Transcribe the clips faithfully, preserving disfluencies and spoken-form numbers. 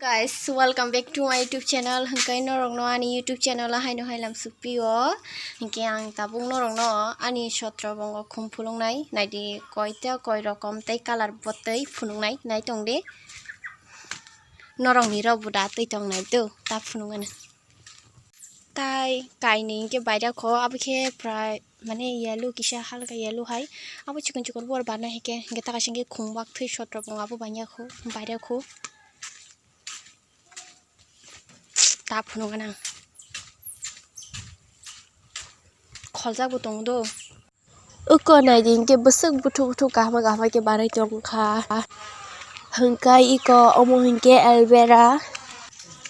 Guys, welcome back to my YouTube channel. Hwnkhe norokno ani YouTube channel o haino hai lam sukpio. Hwnkhe ang tabuk norokno ani sotro bongo khum phulungnai. Naidi koita koi rokom tei colour bo tei phunuknai. Nai tong di. Norokni rok bo da twi tong nai do. Ta phunukgano. Tai kainwi hwnkhe bairya kho, abo khe prai mane yellow kisa halka yellow hai. Abo chikon chikon bor barna hai khe, hwnkhe ta kaisa hwnkhe khum bak thwi sotro bongo abo bangya kho, bairya kho. Ta phunukgana. Kholjak bo tongo do. Uko naidi hwnkhe bwswk buthuk buthuk kaham kaham khe barwi tongkha. Hwnkhe iko omo hwnkhe aloe vera.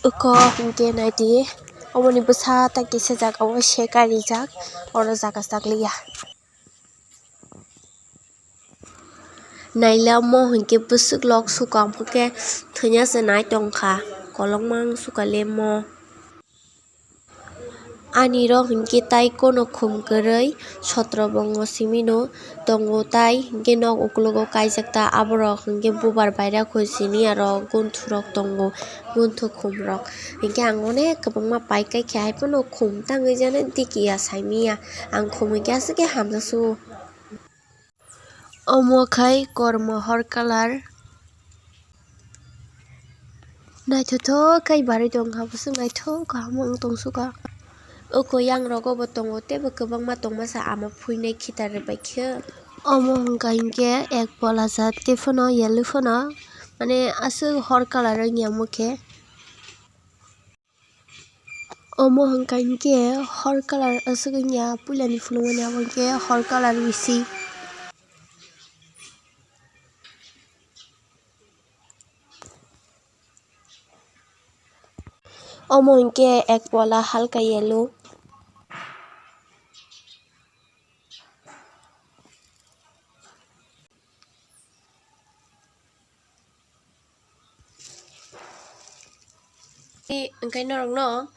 Uko hwnkhe naidi omoni bwsa ta kisa jaga o seka rijak, oro jaga chakliya. Nailamo hwnkhe bwswk lok sukha, omo khe thwina se nai tongkha, kolokma wng sukha lemo. Ani rok hwnkhe tai kono khum kwrwi sotro bongo simino tongo, tai hwnkhe nok ukologo kaijak ta, aborok hwnkhe bubar bairya kho sini aro gunthurok tongo, gunthuk khumrok. Hwnkhe ang onek kwbangma pai kaikha, hai phano khum tangwi jani dikiya saimiya, ang khum hwnkhe aswk khe hamjaksugo. Omo khai kormo hor colour. Naithothok khai barwi tongkha, bwswk naithok kaham wng tongsuka. Oko yang rogo bo tongo, teibo kwbangma tongmasa ama phuinai khitar rwbaikhe. Omo hwnkha hinkhe ek pola jat, tei phano yelwi phano, mane aswk hor colour wngya omo khe. Omo hwnkha hinkhe hor colour aswk wngya, puilani phunukmani abo hinkhe hor colour bisi. Omo hinkhe ek pola halka yellow. Hwnkhe norokno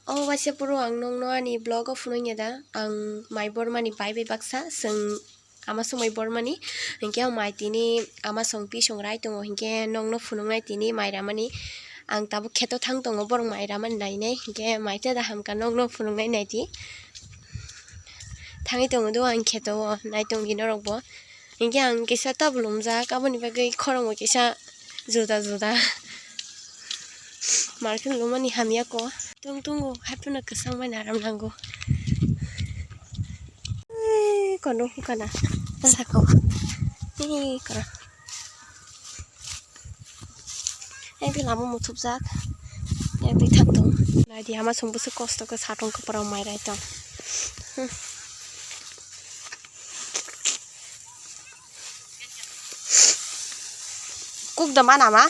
o waisa phuru ang nokno ani vlog o phunukya da, ang mai bormani bai bai baksa chwng ama swngmai bormani, hinkhe ang mai tini ama song pisong rai tongo, hinkhe nokno phunuknai tini mai ramani, ang tabuk kheto thang tongo borok mai ramani nainai, hinkhe mai tada hamkha nokno phunuknai naidi. Thangwi tongo do ang kheto o, nai tongdi norokbo. Hinkhe ang kisa tabuk lumjak, aboni bagwi khoroknwi kisa juda juda. Markhe lumani hamya kho. Tung tungo, haiphano kwchang bai naram nango. Ei, kono hukana. Saka o. Ei, kono. Ei, lama muthupjak. Ei, twi thang tong. Naidi, ama song bwswk kosto khe satung kwpra mai rai tong. Hmm. Kuk da mana ma?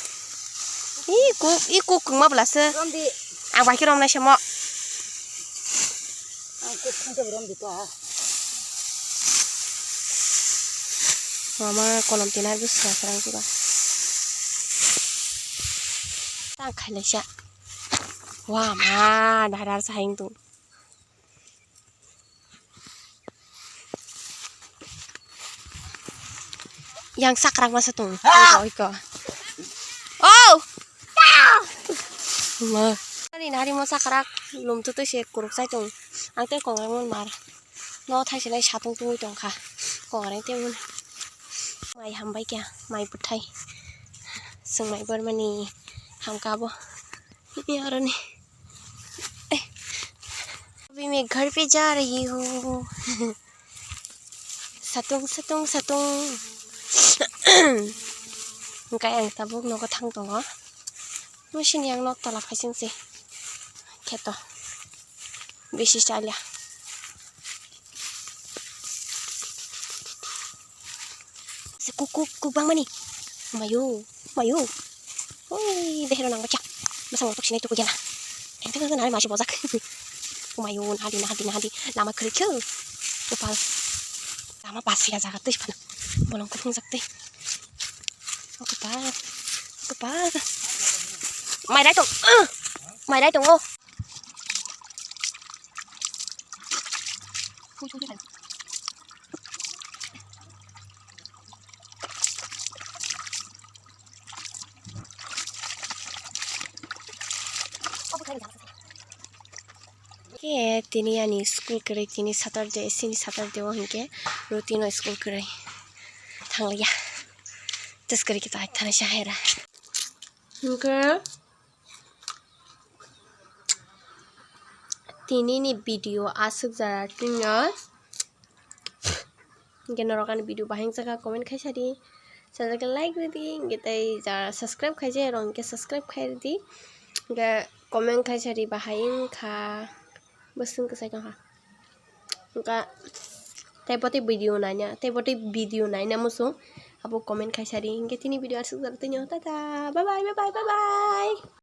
I kuk, i kuk kung ma bla se. Romdi. Ang bai khe romnai se mo. Ang kuk kung se romdi to ha. Mama kolom tinai bwswk rang suka. Tang khailai sa. Wa ma, dara sa hing tu. Yang sakrak masa tung. Ah! Iko, iko. Oh! Ma. Nari, nari mo sakrak. Lum tu tu se kuruk sai tung. Ang te kong ang mar. No thai se nai satung tungwi tong kha. Kong ang te mun. Mai hambai kya, mai bwthai. Swng mai bormani hamka bo. Ini aroni. Eh. अभी मैं घर पे जा रही हूँ। Satung, satung, satung. Hwnkhe ang tabuk nogo thang tongo. Machine yang nok tola phaising se. Kheto. Bisi chalya. Se kuk, kuk, kuk bangmani. Mayo, mayo. Oi, dehero nang bacha. Basa motok sinai tuku jana. Ente kan nari masi bojak. Mayo, nahadi, nahadi, nahadi. Lama kiri kyo. Kupal. Lama pas ya jaga tuh pana. Bolong kutung jak tuh. Oh, kupal. Kupal. Mai dai tong. Eh. Mai dai tong, oh. Ke tini ani school kwrwi, tini Saturday, sini Saturday o hinkhe routine o school kwrwi thangliya. Teskari kita thana sahera. Hinkhe tini ni video aswk jara tino. Hinkhe norok ani video bahai wngjakha comment khaisa di, sajagwi like ridi, hinkhe tei jara subscribe khaijak rok hinkhe subscribe khai ridi, hinkhe comment khaisa di bahai wngkha, bwswng kwchai tongkha. Wngkha tei bo tei video naina, tei bo tei video naina muchung abo comment khaisa di, hinkhe tini video aswk jara tino, tata, bye bye, bye bye, bye bye.